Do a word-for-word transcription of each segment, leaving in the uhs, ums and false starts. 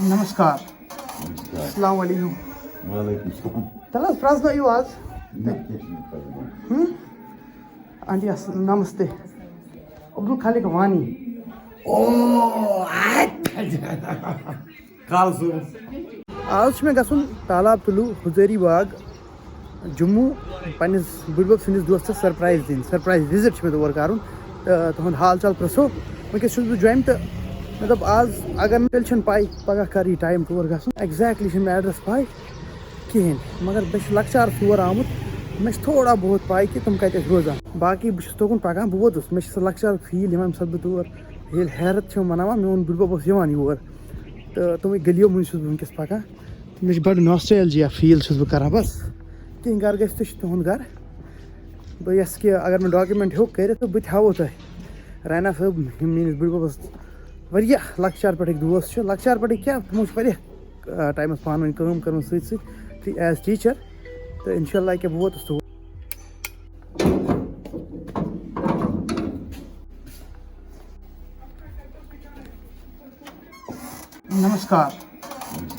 نمسکار۔ السلام علیکم۔ وعلیکم السلام۔ تَلہٕ حظ، پرٛزنٲیِو آز۔ نہ، کینٛہہ چھُنہٕ پرواے۔ ہُم؟ آنٹی، اَس-، نمستے۔ عبدالخالق وانی۔ او، کال صٲب۔ آز چھُ مےٚ گژھُن تالاب طلوع، حضیری باغ، جموں، پننِس بٕڈبب سٕنٛدِس دوستس surprise دِنۍ، surprise visit چھُ مےٚ تور کرُن۔ تہٕ تُہُنٛد حال چال پرٛژھو۔ وٕنکیٚس چھُس بہٕ جوٚمہِ تہٕ مےٚ دوٚپ، آز اگر نہٕ، تیٚلہِ چھَنہٕ پَے پگاہ کر یی time تور گژھُن۔ Exactly چھُنہٕ مےٚ address پَے کِہیٖنۍ، مگر مےٚ چھُ لۄکچارَس یور آمُت، مےٚ چھِ تھوڑا بہت پَے کہِ تِم کَتہِ ٲسۍ روزان۔ باقٕے بہٕ چھُس توکُن پَکان، بہٕ ووتُس، مےٚ چھِ سُہ لۄکچارُک feel یِوان، ییٚمہِ ساتہٕ بہٕ تور ییٚلہِ ہیرت چھِ مَناوان، میون بٕڈبب اوس یِوان یور۔ تہٕ تِمَے گٔلیو مٔنٛزۍ چھُس بہٕ وٕنکیٚس پَکان۔ مےٚ چھِ بَڑٕ nostalgia feel چھُس بہٕ کَران بَس۔ تِہِنٛدۍ گَرٕ گژھِ تہِ چھُ تِہُنٛد گَرٕ۔ بہٕ یَژھٕ کہِ اگر مےٚ document ہیوٚک کٔرِتھ، تہٕ بہٕ تہِ ہاوو تۄہہِ۔ رینہ صٲب، یِم میٛٲنِس بٕڈبَبَس واریاہ لۄکچار پٮ۪ٹھٕکۍ دوس چھِ۔ لۄکچار پٮ۪ٹھٕکۍ کیٛاہ، تِمو چھِ واریاہ، آ، ٹایمَس پانہٕ ؤنۍ کٲم کٔرمٕژ سۭتۍ سۭتۍ، تہٕ as teacher۔ تہٕ اِنشاء اللہ کہِ بہٕ ووتُس تور۔ نمسکار۔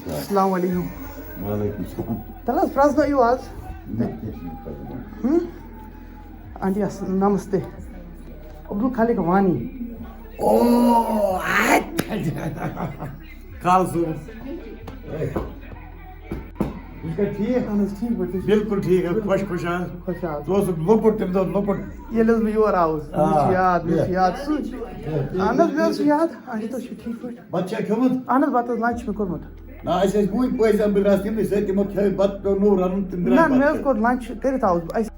السلام علیکم۔ وعلیکم السلام۔ تَلہٕ حظ، پرٛزنٲیِو آز۔ نہ، کینٛہہ چھُنہٕ پرواے۔ ہُم؟ آنٹی، اَس-، نمستے۔ عبدالخالق وانی۔ او، کال صٲب۔ یہِ چھا ٹھیٖک؟ اہن حظ، ٹھیٖک پٲٹھۍ، تُہۍ چھِو؟ بِلکُل ٹھیٖک حظ، خۄش خۄش حظ۔ خۄش حظ۔ ژٕ اوسُکھ لۄکُٹ تَمہِ دۄہ، لۄکُٹ۔ ییٚلہِ حظ بہٕ یور آوُس، مےٚ چھُ آ، یاد، مےٚ چھُ بے-، یاد سُہ۔ بے-، اہن حظ، مےٚ حظ چھُ یاد۔ اہن حظ، تُہۍ چھِو ٹھیٖک پٲٹھۍ؟ بَتہٕ چھا کھیوٚمُت؟ اہن حظ، بَتہٕ حظ، lunch چھُ مےٚ کوٚرمُت۔ نہ، اَسہِ ٲسۍ وُنۍ پٔژھۍ زَن بہٕ درٛاس تِمنٕے سۭتۍ، تِمو کھیوٚو بَتہٕ، پیوٚو نوٚو رَنُن، تِم درٛاے نہ، مےٚ حظ بَتہٕ کوٚر lunch کٔرِتھ آوُس بہٕ۔ اَسہِ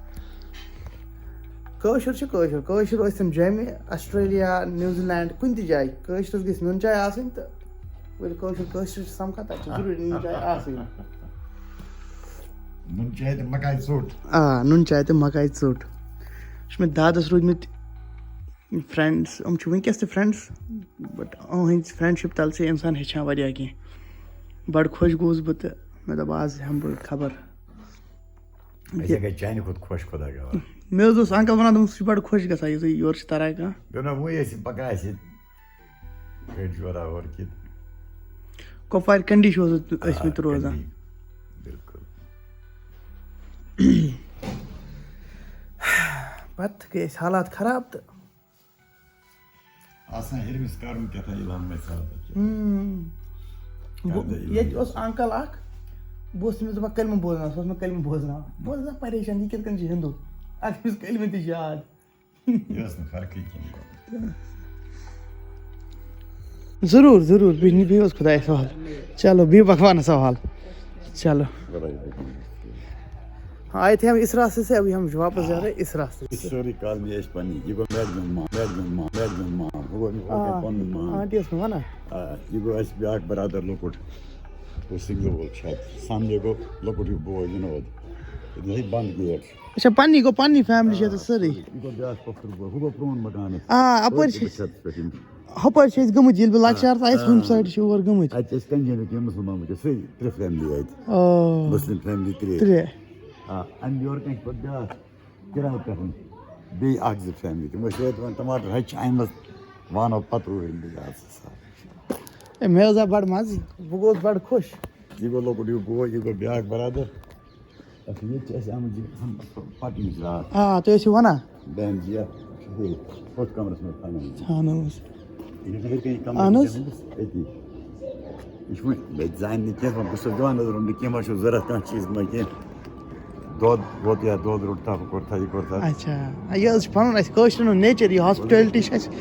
کٲشُر چھُ کٲشُر، کٲشُر ٲسۍ تِم جیٚمہِ، آسٹریلیا، نیوزی لینڈ، کُنہِ تہِ جایہِ کٲشرِس گژھِ نُن چاے آسٕنۍ تہٕ ؤلِو کٲشُر کٲشرِس چھِ سَمکھان، تَتہِ چھِ ضروٗری نُن چاے آسٕنۍ۔ نُن چاے تہٕ مَکاے ژوٚٹ۔ آ، نُن چاے تہٕ مَکاے ژوٚٹ۔ یہِ چھُ مےٚ دادَس روٗدمٕتۍ friends، یِم چھِ وٕنکیٚس تہِ friends، but أہٕنٛدِ friendship تَل چھِ اِنسان ہیٚچھان واریاہ کینٛہہ۔ بَڑٕ خۄش گوٚوُس بہٕ تہٕ مےٚ دوٚپ، آز ہٮ۪مہٕ بہٕ خبر۔ أسۍ ہے گٔے چانہِ کھۄتہٕ خۄش، خۄدا گواہ۔ مےٚ حظ اوس uncle وَنان، دوٚپُن، سُہ چھُ بَڑٕ خۄش گژھان، یُتھُے یورٕ چھِ تَران کانٛہہ۔ دوٚپُن، وۄنۍ ٲسۍ پَکان اَسہِ گٲڑۍ جورا اورٕ کِنۍ۔ کۄپوارِ کنڈی چھِ اوسمُت، ٲسمٕتۍ آ، روزان۔ کنڈی۔ بِلکُل۔ پَتہٕ گٔے اَسہِ حالات خراب تہٕ آسان ہیٚرمِس کَرُن کیٛاہ تام اِلہام مےٚ ژاو تَتہِ۔ ہُم۔ کَرٕ بہٕ، تہٕ ییٚتہِ اِلہام۔ اوس uncle اَکھ، بہٕ اوسُس تٔمِس دَپان کلمہٕ بوزناو، سُہ اوس مےٚ کلمہٕ بوزناوان۔ بہٕ اوسُس دَپان پریشان، یہِ کِتھ کٔنۍ چھُ ہِندوٗ؟ اَتھ أمِس کلمہٕ تہِ چھِ یاد۔ یہِ ٲس نہٕ فرقٕے کِہیٖنۍ۔ ضروٗر، ضروٗر، بیٚیہِ، بیٚیہِ اوس خۄدایَس حوالہٕ۔ چلو، بیٚیہِ بَکوانَس حوالہٕ۔ چلو۔ خۄدایَس حوالہٕ۔ آئے تھے ہم اس راستے سے، ابھی ہم واپس جا رہے ہیں اس راستے سے۔ یہ ساری کالونی ہے پننی، یہ گو میڈم مان، میڈم مان، میڈم مان، وہ گو آ، پنن مان۔ آنٹی ٲس مےٚ وَنان۔ آ، یہ گو اَسہِ بیٛاکھ برادر لۄکُٹ، وہ سنگل وول چھُ اَتہِ۔ سامنے گو لۄکُٹ ہیوٗ بوے وِنود۔ یہِ چھُ بنٛد گیٹ۔ اچھا، پننی گوٚو، پننی family چھِ ییٚتٮ۪تھ سٲرٕے۔ یہِ گوٚو بیٛاکھ پۄپھتُر بوے، ہُہ گوٚو پرٛون مکان اَسہِ۔ آ، اَپٲرۍ چھِ أتھۍ أسۍ، چھَتَس پٮ۪ٹھ یِم۔ ہُپٲرۍ چھِ أسۍ گٔمٕتۍ، ییٚلہِ بہٕ لۄکچار تہٕ اَسہِ آ۔ ہُمہِ side چھِ یور گٔمٕتۍ۔ اَتہِ چھِ أسۍ کنجن کینٛہہ مُسلمان وٕنکیٚس سٲری ترٛےٚ family اَتہِ۔ آ۔ مُسلِم family ترٛےٚ۔ ترٛےٚ۔ آ، اَمہِ یورٕ کَنہِ چھِ پَتہٕ بیٛاکھ کِراے پٮ۪ٹھ بیٚیہِ اَکھ زٕ family۔ تِم ٲسۍ ییٚتہِ وَنان ٹماٹر ہَچہِ چھِ اَنِمَژٕ، وانو پَتہٕ روٗدۍ بیٚیہِ آز۔ اے، مےٚ حظ آو بَڑٕ مَزٕ، بہٕ گوٚوُس بَڑٕ خۄش۔ یہِ گوٚو لۄکُٹ، یہِ گوٚو، یہِ گوٚو بیٛاکھ برادر۔ اَسہِ، ییٚتہِ چھِ اَسہِ آمٕژ یہِ ہم-، پَکنٕچ راتھ۔ آ، تُہۍ ٲسِو وَنان۔ بہن جی، اَتھ چھِ ہے، ہُتھ کَمرَس منٛز پَنٕنۍ۔ اَہَن حظ۔ یہِ چھُنہٕ ہیٚرِ کَنہِ کَمرَس اَہَن حظ۔ کِہیٖنۍ، أتی۔ یہِ چھُ وۄنۍ، مےٚ تہِ زانہِ نہٕ کینٛہہ، وۄنۍ بہٕ چھُس دِوان نظر، وۄنۍ کیٚنٛہہ ما چھُ ضوٚرَتھ کانٛہہ چیٖز ما کینٛہہ۔ دۄد ووت یا دۄد روٚٹ تَتھ، کوٚر تھا، یہِ کوٚر تھا۔ اچھا، یہِ حظ چھُ پَنُن اَسہِ کٲشرٮ۪ن ہُنٛد nature، یہِ hospitality چھِ اَسہِ۔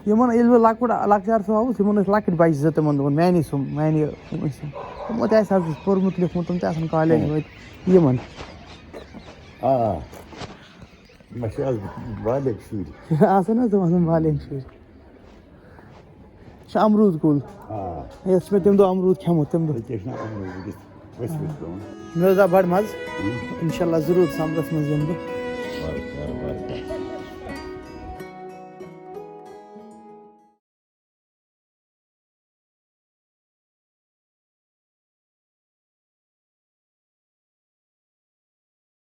یِمَن ییٚلہِ بہٕ لۄکُٹ، لۄکچار سُہ آوُس، یِمَن ٲسۍ لۄکٕٹۍ بَچہِ زٕ، تِمَن دوٚپُن، میٛانے سُم، میٛانے یِم ٲسۍ یِم۔ تِمو تہِ آسہِ حظ پوٚرمُت لیوٚکھمُت، تِم تہِ آسَن college ہُم۔ وٲتۍ یِمَن۔ آ، مےٚ چھِ آز بالغ شُرۍ۔ آسَن حظ تِم آسَن بالغ شُرۍ۔ چھُ امروٗد کُل۔ آ۔ یَتھ چھُ مےٚ تَمہِ دۄہ امروٗد کھیوٚمُت، تَمہِ دۄہ۔ ییٚکیٛاہ چھُنہ امروٗد وٕنکیٚس ؤسۍ ؤسۍ پٮ۪وان۔ مےٚ حظ آو بَڑٕ مَزٕ۔ ہُم۔ اِنشاء اللہ ضروٗر سَمرَس منٛز یِمہٕ بہٕ۔ بَس، بَس، بَس، بَس۔